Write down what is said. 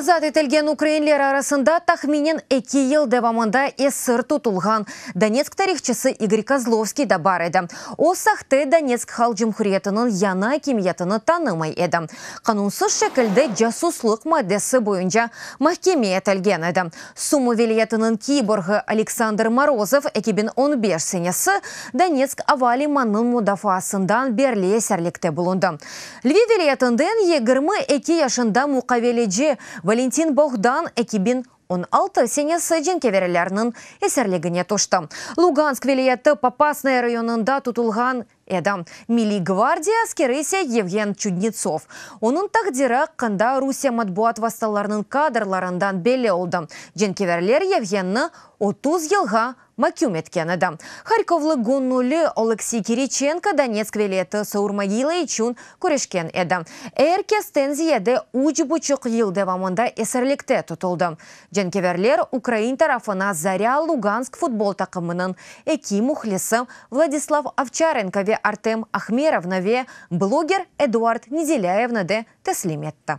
Azat etilgen ukrainler arasında tahminen 2 yıl devamında esir tutulğan Donetsk tarihçısı İgor Kozlovskiy da bar edi. O, sahte Donetsk Halq Cumhuriyetiniñ yañı akimiyetini tanımay edi. Qanunsız şekilde casuslıq maddesi boyunca mahkeme etilgen edi. Sumı vilâyetiniñ kiborğı Aleksandr Morozov 2015 senesi Donetsk ava limanınıñ mudafaasından berli esirlikte bulundı. Lviv vilâyetinden 22 yaşında muqaveleci Valentin Bogdan 2016 senesi cenkâverlerniñ esirligine tüşti. Lugansk vilâyeti Popasnaya rayonında tutulğan edi. Milliy gvardiya askeri ise Yevgen Çudnetsov. Onıñ taqdiri aqqında Rusiye matbuat vastalarınıñ kadrlarından belli oldı. Cenkâverler Yevgenni 30 yılğa mahküm etken edi. Harkovlı göñülli Oleksiy Kiriçenko Donetsk vilâyeti Saur-Mogila içün küreşken edi. Er kesten ziyade 3,5 yıl devamında esirlikte tutuldı. Cenkâverler ukrain tarafına Zarâ Lugansk futbol taqımınıñ eki mühlisi Vladislav Ovçarenko ve Artem Ahmerovnı ve bloger Eduard Nedelâyevni de teslim etti.